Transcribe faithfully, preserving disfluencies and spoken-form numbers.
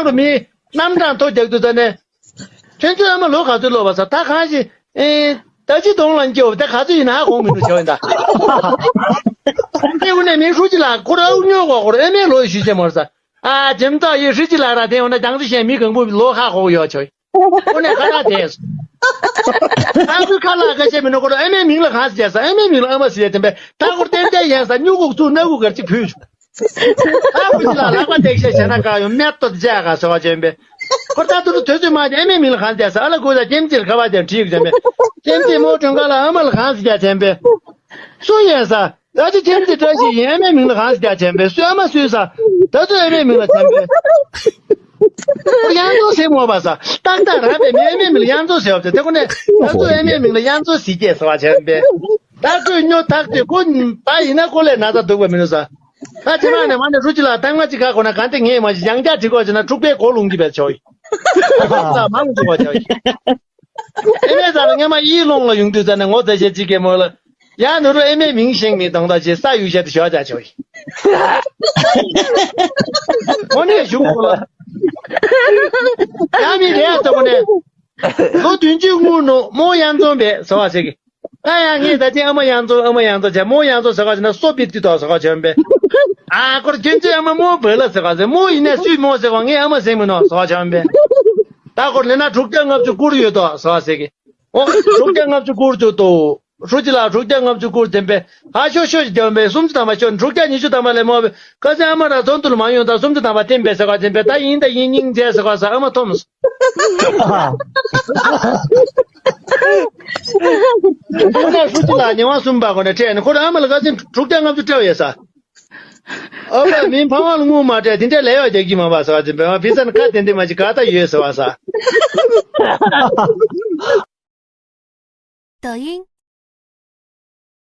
རུ་མི་རྣམ་གྲངས་ཐོ་རྒྱག་དུས་ད་ནས། ཁྱོད་ཚོའི་ཨ་མ་ལོ་ག་ཚོད་ལོ་བ་ས་ད་གང་ཞིག་ཨེ། ད་ཅི་གདོང་ལ་སྐྱེ་བ་ད་ག་ཚོད་ཡིན་ན་ཧ་གོ་མི་འདུག་བྱ་བ་ཡིན་ད། དེ་འུ་ནས་མི་ཧྲུ་ཅི་ལགས་ཁོ་ར་ཨུ་ཉོ་གོ་ཁོ་ར་ཨེ་མའི་ལོ་ཞུས་ཅེ་མོར་ས། ཨ་ཇེམ་ཏོག་ཡི་ཧྲུ་ཅི་ལགས་ར་དེ་འོ་ན་ཅང་ཚོ་གཞན་མི་གང་པོ་ལོ་ཧ་གོ་ཡོད་ཆོག་ཁོ་ནས་ཁ་ར་དེས། ཨ་ཁུ་ཁ་ལག་ཁ་ཤས་མི་ནོ་ཁོ་ར་ཨེ་མའི་མིང་ལ་གང་ཟེར་ས་ཨེ་མའི་མིང་ལ་ཨ་མ་ཟེར་ཡ་དེ་འབད་ད་ཁོ་ར་ཏན་ཏན་ཡན་ས་སྨྱུ་གུ་ཚུགས་སྣ་གུ་གར་ཅིག་ཕུལ། ཨ་ཁུ་ཅི་ལ་ལག་པ་འདེགས་ཤེས་བྱས་ན་དཀའ་ཡོང་མེད་དོ་བྱས་ག་ཟེར་བ་བྱས་པས། ཁོ་ད་དུ་དུས་ཚོད་མ་ཨེ་མའི་མིང་ལ་གང་བྱས་ས་ཨ་ལ་ཁུ་ད་ཁྱིམ་ཅིར་ཁ་བ་དེ་བྲིས་བྱས་པས། ཁྱིམ་ཅི་མོ་དྲུང་ག་ལ་ཨ་མ་ལ་གང་ཟེར་བྱས་པས། སུ་ཡིན་ས་ད་ཅི་ཁྱིམ་ཅི་བཀྲ་ཤིས་ཡིན་ཨེ་མའི་མིང་ལ་གང་ཟེར་བྱས་པས་སུ་ཨ་མ་སུས་ས་ད་ཚོད་ཨེ་མའི་མིང་ལ་བྱས་པས། ཁོ་ཡང་ཚོ་སེ་མོ་བ་ས་ཏག་ཏག་ར་བས་མི་ཨེ་མའི་མིང་ལ་ཡང་ཚོ་ཟེར་བ་དེ་དེ་ཁོ་ནས་ད་ཚོད་ཨེ་མའི་མིང་ལ་ཡང་ཚོ་ཟེར་བྱས་ཟེར་བ་བྱས་པས། ད་ཁོས་སྨྱོ་ཐག་དེ་ཁོ་ད་ཡིན་ན་ཁོ་ལས་ན་ཚ་འདུག་པ་མི་འདུག་ས། ད་ཅི་མ་ནས་མ་ནས་ཧྲུ་ཅི་ལགས་ཐང་མ་ཅི་ག་གོ་ན་ག་འདི་ངས་མ་ཞིག་ཡང་བསྐྱར་བྲིས་གོ་ཅི་ན་འཁྲུག་པའི་གོ་ལུང་གི་བས་ཆོག་ཡི། ད་མང་ཅི་གོ་ཆོག་ཡི། ཨེ་མའི་ས་ལ་ངས་མ་ཡིད་ལོང་ལ་ཡོང་དུས་ཙ་ནས་ངོ་ཚ་ཤེས་ཅི་གེ་མོ་ལ། ཡང་ནུ་རུ་ཨེ་མའི་མིང་ཤེས་མི་དང་ད་ཅི་ས་ཡུལ་ཤེས་དུ་ཞོག་ཅ་ཆོག་ཡི། ངོ་ནས་ཞུ་གོ་ལ། ཡང་མི་རེད་ད་གོ་ནས། ལོ་བདུན་ཅུ་སྔོན་ནོ་མོ་ཡང་འཛོམས་པས་ཟེར་བ་ཟེར་གི། ད་ཡང་ངས་ད་ཅི་ཨ་མ་ཡང་འཛོམས་ཨ་མ་ཡང་འཛོམས་བྱས་མོ་ཡང་འཛོམས་ཟེར་བ་ཟེར་ན་སོ་པི་ཏི་ཏོ་ཟེར་བ་བྱོན་པས། ཨ་ཁོར་ཁྱོད་ཚོའི་ཨ་མ་མོ་བོད་ལ་ཟེར་བ་ཟེར་མོ་ཡིན་ནས་སུས་མོ་ཟེར་བ་ངས་ཨ་མ་ཟེར་མི་ནོ་ཟེར་བ་བྱོན་པས། ད་ཁོར་ལེ་ན་དྲུག་བརྒྱ་ལྔ་བཅུ་བསྐུར་ཡོད་དོ་ཟེར་བ་ཟེར་གི། ཨོ་དྲུག་བརྒྱ་ལྔ་བཅུ་བསྐུར་ཡོད་དོ། ཧྲུ་ཅི་ལ་དྲུག་བརྒྱ་ལྔ་བཅུ་བསྐུར་དེ་པས་ཧ་ཤོ་ཤོ་ཞིག་བྱོན་པས་སུམ་ཅུ་ཐམ་པ་ཤོ་དྲུག་བརྒྱ་ཉི་ཤུ་ཐམ་པ་ལས་མོ་བས་ཁ་སང་ཨ་མ་ར་ཚོན་ཏུལ་མ་ཡོང་ད་སུམ་ཅུ་ཐམ་པ་བསྟན་པས་ཟེར་བ་དེ་པས་ད་ཡིན་ད་ཡིན་སྙིང་རྗེ་ཟེར་བ་ཟེར་ཨ་མ་ཐོམས། ཁོ་ན་ཧྲུ་ཅི་ལ་ཉེ་བ་གསུམ་པ་ཁོ་ན་སྤྲད་ནས་ཁོ་རང་ཨ་མ་ལ་ཁ་སང་དྲུག་བརྒྱ་ལྔ་བཅུ་སྤྲད་ཡོད་ས། ཨ་མ་མིན་ཕ་མ་ལ་དངུལ་མ་སྤྲད་དེ་འདྲ་ལས་ཡོད་རྒྱག་གི་མ་པ་ཟེར་བ་དེ་པས་བི་ཛ་ནི་ཁ་དེ་འདི་མ་ཅི་ག་ད་ཡོད་ཟེར་བ་ས། 抖音